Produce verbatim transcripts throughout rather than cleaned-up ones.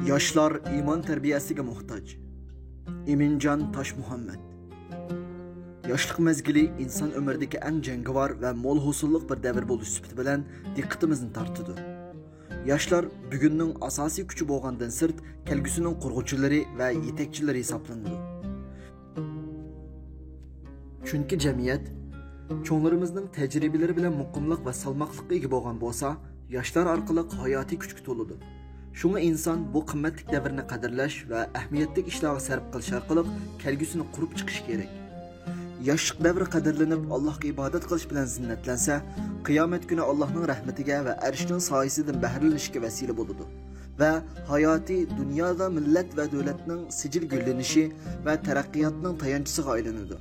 ياشلار ئىمان تەربىيەسىگە موھتاج. ئىمىنجان تاشمۇھەممەت. ياشلىق مەزگىلى ئىنسان ئۆمرىدىكى ئەڭ جەڭگىۋار ۋە مول ھوسۇللۇق بىر دەۋر بولۇش سۈپىتى بىلەن دىققىتىمىزنى تارتىدۇ. ياشلار بۈگۈننىڭ ئاساسىي كۈچى بولغاندىن سىرت، كەلگۈسىنىڭ قۇرغۇچىلىرى ۋە يېتەكچىلىرى ھېسابلىنىدۇ. چۈنكى جەمئىيەت چوڭلىرىمىزنىڭ تەجرىبىلىرى بىلەن مۇقىملىق ۋە سالماقلىققا ئىگە بولغان بولسا، ياشلار ئارقىلىق ھاياتىي كۈچكە تولىدۇ. شۇڭا ئىنسان بۇ قىممەتلىك دەۋرنى قەدىرلەش ۋە ئەھمىيەتلىك ئىشلارغا سەرپ قىلىش ئارقىلىق كەلگۈسىنى قۇرۇپ چىقىشى كېرەك. ياشلىق دەۋرى قەدىرلىنىپ، ئاللاھقا ئىبادەت قىلىش بىلەن زىننەتلەنسە، قىيامەت كۈنى ئاللاھنىڭ رەھمىتىگە ۋە ئەرشنىڭ سايىسىدىن بەھرىلىنىشكە ۋەسىلە بولىدۇ ۋە ھاياتىي دۇنيادا مىللەت ۋە دۆلەتنىڭ سىجىل گۈللىنىشى ۋە تەرەققىياتنىڭ تايانچىسىغا ئايلىنىدۇ.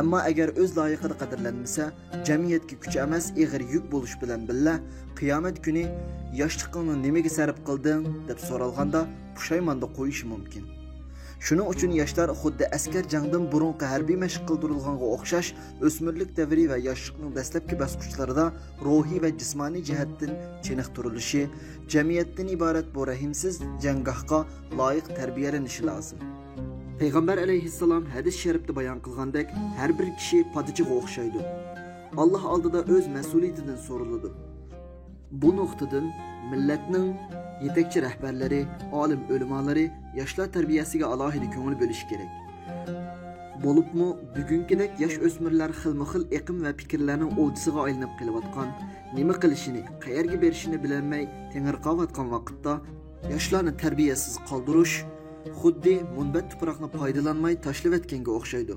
ئەمما ئەگەر ئۆز لايىقىدا قەدىرلەنمىسە، جەمئىيەتكە كۈچ ئەمەس، ئېغىر يۈك بولۇش بىلەن بىللە، قىيامەت كۈنى «ياشلىقىڭنى نېمىگە سەرپ قىلدىڭ؟» دەپ سورالغاندا، پۇشايماندا قويۇشى مۇمكىن. شۇنىڭ ئۈچۈن ياشلار خۇددى ئەسكەر جەڭدىن بۇرۇنقى ھەربىي مەشىق قىلدۇرۇلغانغا ئوخشاش، ئۆسمۈرلۈك دەۋرى ۋە ياشلىقنىڭ دەسلەپكى باسقۇچلىرىدا روھىي ۋە جىسمانىي جەھەتتىن چېنىقتۇرۇلۇشى، جەمئىيەتتىن ئىبارەت بۇ رەھىمسىز جەڭگاھقا لايىق تەربىيەلىنىشى لازىم. پەيغەمبەر ئەلەيھىسسالام ھەدىس شەرىپتە بايان قىلغاندەك، ھەر بىر كىشى پادىچىغا ئوخشايدۇ. ئاللاھ ئالدىدا ئۆز مەسئۇلىيىتىدىن سورىلىدۇ. بۇ نۇقتىدىن مىللەتنىڭ يېتەكچى رەھبەرلىرى، ئالىم ئۆلىمالىرى ياشلار تەربىيەسىگە ئالاھىدە كۆڭۈل بۆلۈشى كېرەك. بولۇپمۇ بۈگۈنكىدەك ياش ئۆسمۈرلەر خىلمۇ خىل ئېقىم ۋە پىكىرلەرنىڭ ئولجىسىغا ئايلىنىپ قېلىۋاتقان، نېمە قىلىشىنى، قەيەرگە بېرىشىنى بىلەلمەي تېڭىرقاۋاتقان ۋاقىتتا، ياشلارنى تەربىيەسىز قالدۇرۇش خۇددى مۇنبەت تۇپراقنى پايدىلانماي تاشلىۋەتكەنگە ئوخشايدۇ.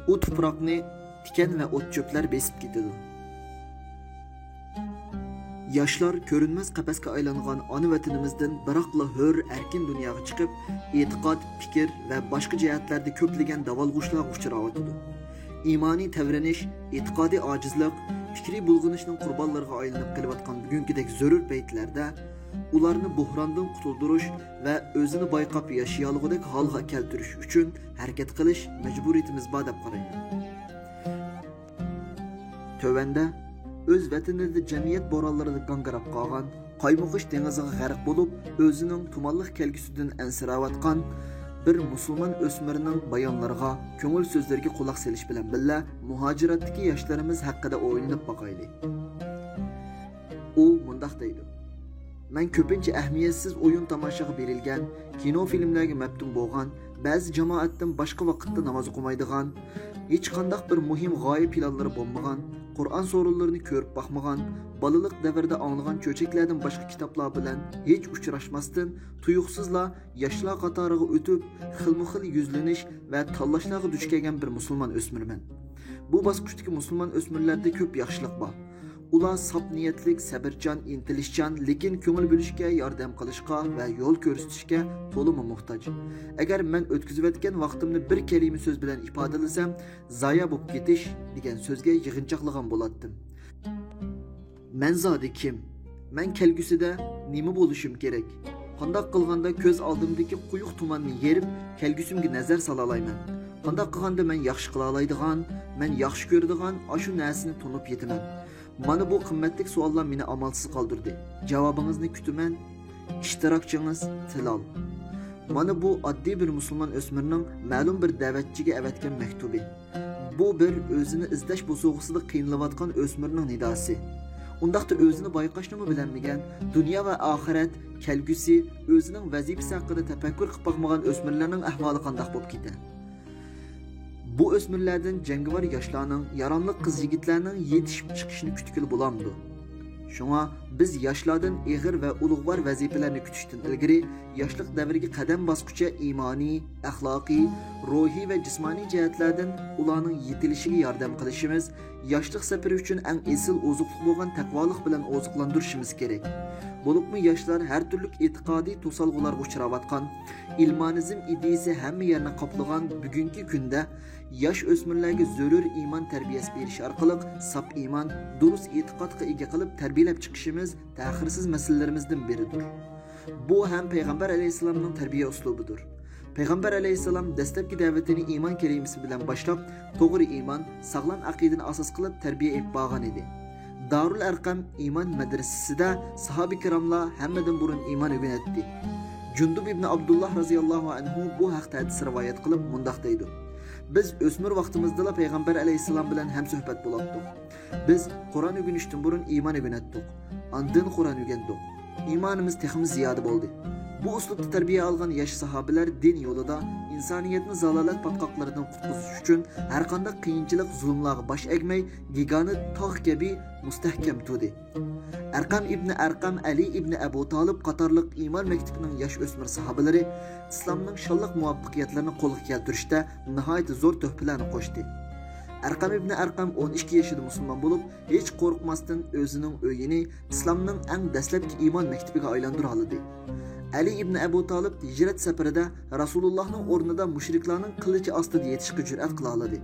ئۇ تۇپراقنى تىكەن ۋە ئوت-چۆپلەر بېسىپ كېتىدۇ. ياشلار كۆرۈنمەس قەپەسكە ئايلانغان ئانا ۋەتىنىمىزدىن بىراقلا ھۆر، ئەركىن دۇنياغا چىقىپ، ئېتىقاد، پىكىر ۋە باشقا جەھەتلەردە كۆپلىگەن داۋالغۇشلارغا ئۇچراۋاتىدۇ. ئىمانىي تەۋرىنىش، ئېتىقادىي ئاجىزلىق، پىكرىي بۇلغىنىشنىڭ قۇربانلىرىغا ئايلىنىپ قېلىۋاتقان بۈگۈنكىدەك زۆرۈر پەيتلەردە ئۇلارنى بوھراندىن قۇتۇلدۇرۇش ۋە ئۆزىنى بايقاپ ياشىيالىغۇدەك ھالغا كەلتۈرۈش ئۈچۈن ھەرىكەت قىلىش مەجبۇرىيىتىمىز بار دەپ قارايمەن. تۆۋەندە ئۆز ۋەتىنىدە جەمئىيەت بورانلىرىدا گاڭگىراپ قالغان، قايمۇقىش دېڭىزىغا غەرق بولۇپ، ئۆزىنىڭ تۇمانلىق كەلگۈسىدىن ئەنسىرەۋاتقان بىر مۇسۇلمان ئۆسمۈرنىڭ بايانلىرىغا، كۆڭۈل سۆزلىرىگە قۇلاق سېلىش بىلەن بىللە، مۇھاجىرەتتىكى ياشلىرىمىز ھەققىدە ئويلىنىپ باقايلى. ئۇ مۇنداق دەيدۇ: «مەن كۆپىنچە ئەھمىيەتسىز ئويۇن تاماشىغا بېرىلگەن، كىنو فىلىملەرگە مەپتۇن بولغان، بەزى جامائەتتىن باشقا ۋاقىتتا ناماز ئوقۇمايدىغان، ھېچقانداق بىر مۇھىم غايە پىلانلىرى بولمىغان، قۇرئان سورۇنلىرىنى كۆرۈپ باقمىغان، بالىلىق دەۋرىدە ئاڭلىغان چۆچەكلەردىن باشقا كىتابلار بىلەن ھېچ ئۇچراشماستىن، تۇيۇقسىزلا ياشلار قاتارىغا ئۆتۈپ، خىلمۇ خىل يۈزلىنىش ۋە تاللاشلارغا دۇچ كەلگەن بىر مۇسۇلمان ئۆسمۈرمەن. بۇ باسقۇچتىكى مۇسۇلمان ئۆسمۈرلەردە كۆپ ياخشىلىق بار. ئۇلار ساپ نىيەتلىك، سەۋرچان، ئىنتىلىشچان، لېكىن كۆڭۈل بۆلۈشكە، ياردەم قىلىشقا ۋە يول كۆرسىتىشكە تولىمۇ موھتاج. ئەگەر مەن ئۆتكۈزۈۋەتكەن ۋاقتىمنى بىر كەلىمە سۆز بىلەن ئىپادىلىسەم، زايە بولۇپ كېتىش دېگەن سۆزگە يىغىنچاقلىغان بولاتتىم. مەن زادى كىم؟ مەن كەلگۈسىدە نېمە بولۇشۇم كېرەك؟ قانداق قىلغاندا كۆز ئالدىمدىكى قويۇق تۇماننى يېرىپ، كەلگۈسۈمگە نەزەر سالالايمەن؟ قانداق قىلغاندا مەن ياخشى قىلالايدىغان، مەن ياخشى كۆرىدىغان ئاشۇ نەرسىنى تونۇپ يېتىمەن؟ مانا بۇ قىممەتلىك سوئاللار مېنى ئامالسىز قالدۇردى. جاۋابىڭىزنى كۈتىمەن. ئىشتىراكچىڭىز تىلال. مانا بۇ ئاددىي بىر مۇسۇلمان ئۆسمۈرنىڭ مەلۇم بىر دەۋەتچىگە ئەۋەتكەن مەكتۇبى. بۇ بىر ئۆزىنى ئىزدەش بوسۇغىسىدا قىينىلىۋاتقان ئۆسمۈرنىڭ نىداسى. ئۇنداقتا ئۆزىنى بايقاشنىمۇ بىلەلمىگەن، دۇنيا ۋە ئاخىرەت، كەلگۈسى، ئۆزىنىڭ ۋەزىپىسى ھەققىدە تەپەككۇر قىلىپ باقمىغان ئۆسمۈرلەرنىڭ ئەھۋالى قانداق بولۇپ كېتە؟ بۇ ئۆسمۈرلەردىن جەڭگىۋار ياشلارنىڭ، ياراملىق قىز-يىگىتلەرنىڭ يېتىشىپ چىقىشىنى كۈتكىلى بولامدۇ؟ شۇڭا بىز ياشلاردىن ئېغىر ۋە ئۇلۇغۋار ۋەزىپىلەرنى كۈتۈشتىن ئىلگىرى، ياشلىق دەۋرىگە قەدەم باسقۇچە ئىمانىي، ئەخلاقىي، روھىي ۋە جىسمانىي جەھەتلەردىن ئۇلارنىڭ يېتىلىشىگە ياردەم قىلىشىمىز، ياشلىق سەپىرى ئۈچۈن ئەڭ ئېسىل ئوزۇقلۇق بولغان تەقۋالىق بىلەن ئوزۇقلاندۇرۇشىمىز كېرەك. بولۇپمۇ ياشلار ھەر تۈرلۈك ئېتىقادىي توسالغۇلارغا ئۇچراۋاتقان، ئىلمانىزم ئىدىيىسى ھەممە يەرنى قاپلىغان بۈگۈنكى كۈندە، ياش ئۆسمۈرلەرگە زۆرۈر ئىمان تەربىيەسى بېرىش ئارقىلىق ساپ ئىمان، دۇرۇس ئېتىقادقا ئىگە قىلىپ تەربىيەلەپ چىقىشىمىز تەخىرسىز مەسىلىلىرىمىزدىن بىرىدۇر. بۇ ھەم پەيغەمبەر ئەلەيھىسسالامنىڭ تەربىيە ئۇسلۇبىدۇر. پەيغەمبەر ئەلەيھىسسالام دەسلەپكى دەۋىتىنى ئىمان كەلىمىسى بىلەن باشلاپ، توغرا ئىمان، ساغلام ئەقىدىنى ئاساس قىلىپ تەربىيە ئېلىپ بارغان ئىدى. دارۇل ئەرقەم ئىمان مەدرىسىسىدە ساھابە كىراملار ھەممىدىن بۇرۇن ئىمان ئۆگىنەتتى. جۇندۇب ئىبنى ئابدۇللا رازىياللاھۇ ئەنھۇ بۇ ھەقتە ھەدىس رىۋايەت قىلىپ مۇنداق دەيدۇ: بىز ئۆسمۈر ۋاقتىمىزدىلا پەيغەمبەر ئەلەيھىسسالام بىلەن ھەمسۆھبەت بولاتتۇق. بىز قۇرئان ئۆگىنىشتىن بۇرۇن ئىمان ئۆگىنەتتۇق. ئاندىن قۇرئان ئۆگەندۇق. ئىمانىمىز تېخىمۇ زىيادە بولدى. بۇ ئۇسلۇبتا تەربىيە ئالغان ياش ساھابىلەر دىن يولىدا ئىنسانىيەتنى زالالەت پاتقاقلىرىدىن قۇتقۇزۇش ئۈچۈن ھەرقانداق قىيىنچىلىق، زۇلۇملارغا باش ئەگمەي، يېگانە تاغ كەبى مۇستەھكەم تۇردى. ئەرقەم ئىبنى ئەرقەم، ئەلى ئىبنى ئەبۇ تالىپ قاتارلىق ئىمان مەكتىپىنىڭ ياش ئۆسمۈر ساھابىلىرى ئىسلامنىڭ شانلىق مۇۋەپپەقىيەتلىرىنى قولغا كەلتۈرۈشتە ناھايىتى زور تۆھپىلەرنى قوشتى. ئەرقەم ئىبنى ئەرقەم ئون ئىككى يېشىدا مۇسۇلمان بولۇپ، ھېچ قورقماستىن ئۆزىنىڭ ئۆيىنى ئىسلامنىڭ ئەڭ دەسلەپكى ئىمان مەكتىپىگە ئايلاندۇرالىدى. ئەلى ئىبنى ئەبۇ تالىپ ھىجرەت سەپىرىدە رەسۇلۇللاھنىڭ ئورنىدا مۇشرىكلارنىڭ قىلىچى ئاستىدا يېتىشقا جۈرئەت قىلالىدى.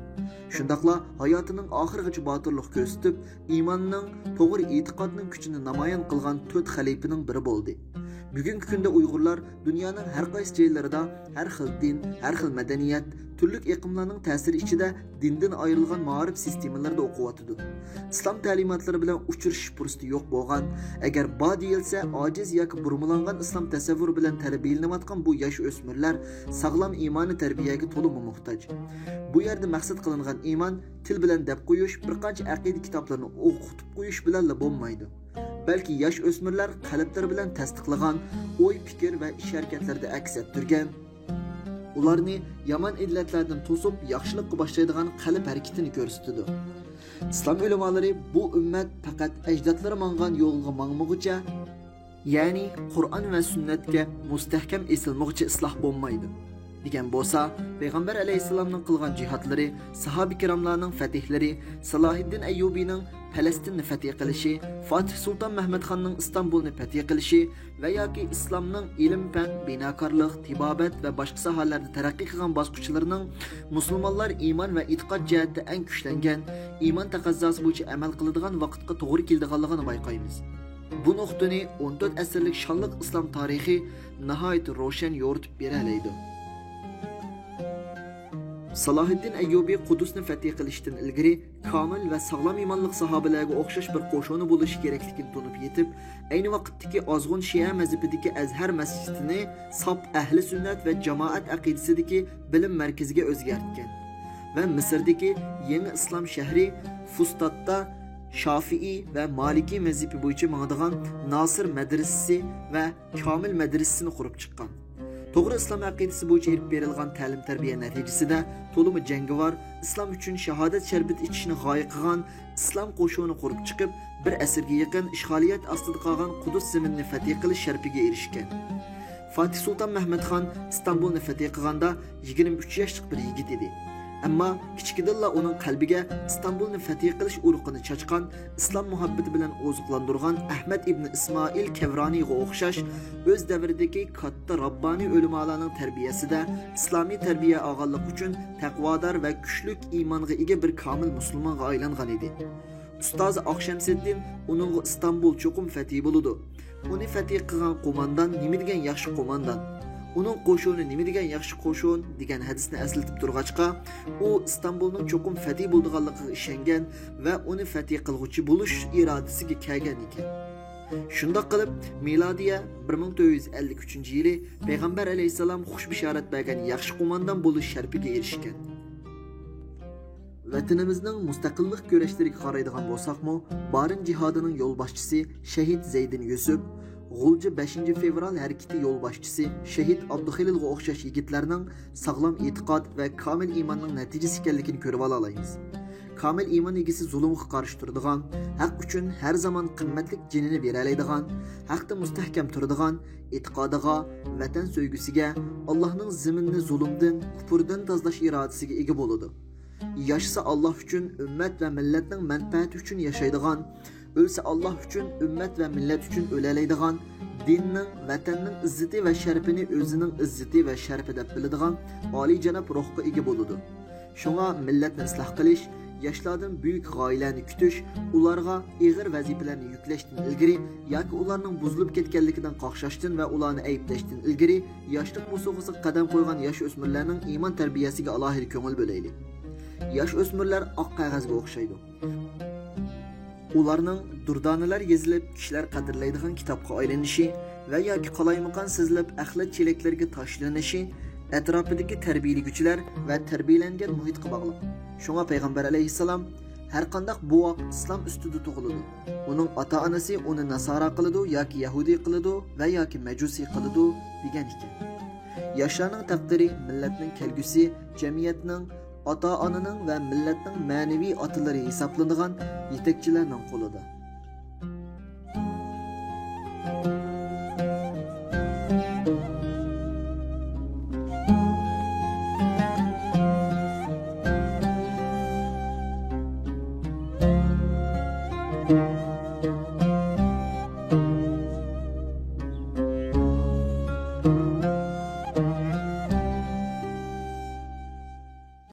شۇنداقلا ھاياتىنىڭ ئاخىرىغىچە باتۇرلۇق كۆرسىتىپ، ئىماننىڭ، توغرا ئېتىقادنىڭ كۈچىنى نامايان قىلغان تۆت خەلىپىنىڭ بىرى بولدى. بۈگۈنكى كۈندە ئۇيغۇرلار دۇنيانىڭ ھەر قايسى جايلىرىدا ھەر خىل دىن، ھەر خىل مەدەنىيەت، تۈرلۈك ئېقىملارنىڭ تەسىرى ئىچىدە دىندىن ئايرىلغان مائارىپ سىستېمىلىرىدا ئوقۇۋاتىدۇ. ئىسلام تەلىماتلىرى بىلەن ئۇچرىشىش پۇرسىتى يوق بولغان، ئەگەر بار دېيىلسە، ئاجىز ياكى بۇرمىلانغان ئىسلام تەسەۋۋۇرى بىلەن تەربىيەلىنىۋاتقان بۇ ياش ئۆسمۈرلەر ساغلام ئىمانىي تەربىيەگە تولىمۇ موھتاج. بۇ يەردە مەقسەت قىلىنغان ئىمان تىل بىلەن دەپ قويۇش، بىر قانچە ئەقىدە كىتابلىرىنى ئوقۇتۇپ قويۇش بىلەنلا بولمايدۇ. بەلكى ياش ئۆسمۈرلەر قەلبلىرى بىلەن تەستىقلىغان ئوي، پىكىر ۋە ئىش ھەرىكەتلىرىدە ئەكس ئەتتۈرگەن، ئۇلارنى يامان ئىللەتلەردىن توسۇپ، ياخشىلىققا باشلايدىغان قەلب ھەرىكىتىنى كۆرسىتىدۇ. ئىسلام ئۆلىمالىرى بۇ ئۈممەت پەقەت ئەجدادلىرى ماڭغان يولغا ماڭمىغۇچە، يەنى قۇرئان ۋە سۈننەتكە مۇستەھكەم ئېسىلمىغۇچە ئىسلاھ بولمايدۇ، دېگەن بولسا، پەيغەمبەر ئەلەيھىسسالامنىڭ قىلغان جىھادلىرى، ساھابە كىراملارنىڭ فەتھلىرى، سالاھىددىن ئەييۇبىنىڭ پەلەستىننى فەتھ قىلىشى، فاتىھ سۇلتان مەھمۇد خاننىڭ ئىستانبۇلنى فەتھ قىلىشى ۋە ياكى ئىسلامنىڭ ئىلىم-پەن، بىناكارلىق، تېبابەت ۋە باشقا ساھەلەردە تەرەققىي قىلغان باسقۇچلىرىنىڭ مۇسۇلمانلار ئىمان ۋە ئېتىقاد جەھەتتە ئەڭ كۈچلەنگەن، ئىمان تەقەززاسى بويىچە ئەمەل قىلىدىغان ۋاقىتقا توغرا كېلىدىغانلىقىنى بايقايمىز. بۇ نۇقتىنى ئون تۆت ئەسىرلىك شانلىق ئىسلام تارىخى ناھايىتى روشەن يورۇتۇپ بېرەلەيدۇ. سالاھىددىن ئەييۇبى قۇدۇسنى فەتھ قىلىشتىن ئىلگىرى كامىل ۋە ساغلام ئىمانلىق ساھابىلەرگە ئوخشاش بىر قوشۇنى بولۇشى كېرەكلىكىنى تونۇپ يېتىپ، ئەينى ۋاقىتتىكى ئازغۇن شىئە مەزھىپىدىكى ئەزھەر مەسچىتىنى ساپ ئەھلى سۈننەت ۋە جامائەت ئەقىدىسىدىكى بىلىم مەركىزىگە ئۆزگەرتكەن ۋە مىسىردىكى يېڭى ئىسلام شەھىرى فۇستاتتا شافىئىي ۋە مالىكىي مەزھىپى بويىچە ماڭىدىغان ناسىر مەدرىسىسى ۋە كامىل مەدرىسىسىنى قۇرۇپ چىققان. توغرا ئىسلام ئەقىدىسى بويىچە ئېلىپ بېرىلغان تەلىم-تەربىيە نەتىجىسىدە تولىمۇ جەڭگىۋار، ئىسلام ئۈچۈن شاھادەت شەربىتى ئىچىشنى غايە قىلغان ئىسلام قوشۇنى قۇرۇپ چىقىپ، بىر ئەسىرگە يېقىن ئىشغالىيەت ئاستىدا قالغان قۇدۇس زېمىنىنى فەتھ قىلىش شەرىپىگە ئېرىشكەن. فاتىھ سۇلتان مەھمۇد خان ئىستانبۇلنى فەتھ قىلغاندا يىگىرمە ئۈچ ياشلىق بىر يىگىت ئىدى. ئەمما كىچىكىدىنلا ئۇنىڭ قەلبىگە ئىستانبۇلنى فەتھ قىلىش ئۇرۇقىنى چاچقان، ئىسلام مۇھەببىتى بىلەن ئوزۇقلاندۇرغان ئەھمەد ئىبنى ئىسمائىل كەۋرانىيغا ئوخشاش ئۆز دەۋرىدىكى كاتتا راببانىي ئۆلىمالارنىڭ تەربىيەسىدە ئىسلامىي تەربىيە ئالغانلىقى ئۈچۈن تەقۋادار ۋە كۈچلۈك ئىمانغا ئىگە بىر كامىل مۇسۇلمانغا ئايلانغان ئىدى. ئۇستازى ئاخشەمسىدىن ئۇنىڭغا ئىستانبۇل چوقۇم فەتھ بولىدۇ. ئۇنى فەتھ قىلغان قوماندان نېمە دېگەن ياخشى قوماندان! ئۇنىڭ قوشۇنى نېمە دېگەن ياخشى قوشۇن! دېگەن ھەدىسنى ئەسلىتىپ تۇرغاچقا، ئۇ ئىستانبۇلنىڭ چوقۇم فەتھ بولىدىغانلىقىغا ئىشەنگەن ۋە ئۇنى فەتھ قىلغۇچى بولۇش ئىرادىسىگە كەلگەن ئىكەن. شۇنداق قىلىپ، مىلادىيە بىر مىڭ تۆت يۈز ئەللىك ئۈچىنچى يىلى پەيغەمبەر ئەلەيھىسسالام خۇش بېشارەت بەرگەن ياخشى قوماندان بولۇش شەرىپىگە ئېرىشكەن. ۋەتىنىمىزنىڭ مۇستەقىللىق كۈرەشلىرىگە قارايدىغان بولساقمۇ، بارىن جىھادىنىڭ يولباشچىسى شېھىت زەيدىن يۈسۈپ، غۇلجا بەشىنچى فېۋرال ھەرىكىتى يولباشچىسى شېھىت ئابدۇخېلىلغا ئوخشاش يىگىتلەرنىڭ ساغلام ئېتىقاد ۋە كامىل ئىماننىڭ نەتىجىسى ئىكەنلىكىنى كۆرۈۋالالايمىز. كامىل ئىمان ئىگىسى زۇلۇمغا قارشى تۇرىدىغان، ھەق ئۈچۈن ھەر زامان قىممەتلىك جېنىنى بېرەلەيدىغان، ھەقتە مۇستەھكەم تۇرىدىغان، ئېتىقادىغا، ۋەتەن سۆيگۈسىگە، ئاللاھنىڭ زېمىننى زۇلۇمدىن، كۇپۇردىن تازىلاش ئىرادىسىگە ئىگە بولىدۇ. ياشىسا ئاللاھ ئۈچۈن، ئۈممەت ۋە مىللەتنىڭ مەنپەئەتى ئۈچۈن ياشايدىغان، ئۆلسە ئاللاھ ئۈچۈن، ئۈممەت ۋە مىللەت ئۈچۈن ئۆلەلەيدىغان، دىننىڭ، ۋەتەننىڭ ئىززىتى ۋە شەرىپىنى ئۆزىنىڭ ئىززىتى ۋە شەرىپى دەپ بىلىدىغان ئالىيجاناب روھقا ئىگە بولىدۇ. شۇڭا مىللەتنى ئىسلاھ قىلىش، ياشلاردىن بۈيۈك غايىلەرنى كۈتۈش، ئۇلارغا ئېغىر ۋەزىپىلەرنى يۈكلەشتىن ئىلگىرى ياكى ئۇلارنىڭ بۇزۇلۇپ كەتكەنلىكىدىن قاقشاشتىن ۋە ئۇلارنى ئەيىبلەشتىن ئىلگىرى ياشلىق بوسۇغىسىغا قەدەم قويغان ياش ئۆسمۈرلەرنىڭ ئىمان تەربىيەسىگە ئالاھىدە كۆڭۈل بۆلەيلى. ياش ئۆسمۈرلەر ئاق قەغەزگە ئوخشايدۇ. ئۇلارنىڭ دۇردانىلەر يېزىلىپ، كىشىلەر قەدىرلەيدىغان كىتابقا ئايلىنىشى ۋە ياكى قالايمىقان سىزىلىپ، ئەخلەت چېلەكلىرىگە تاشلىنىشى ئەتراپىدىكى تەربىيىلىگۈچىلەر ۋە تەربىيىلەنگەن مۇھىتقا باغلىق. شۇڭا پەيغەمبەر ئەلەيھىسسالام، «ھەرقانداق بوۋاق ئىسلام ئۈستىدە تۇغۇلىدۇ، ئۇنىڭ ئاتا-ئانىسى ئۇنى ناسارا قىلىدۇ ياكى يەھۇدىي قىلىدۇ ۋە ياكى مەجۇسىي قىلىدۇ» دېگەن ئىكەن. ياشلارنىڭ تەقدىرى مىللەتنىڭ كەلگۈسى، جەمئىيەتنىڭ، ئاتا-ئانىنىڭ ۋە مىللەتنىڭ مەنىۋى ئاتىلىرى ھېسابلىنىدىغان يېتەكچىلەرنىڭ قولىدا.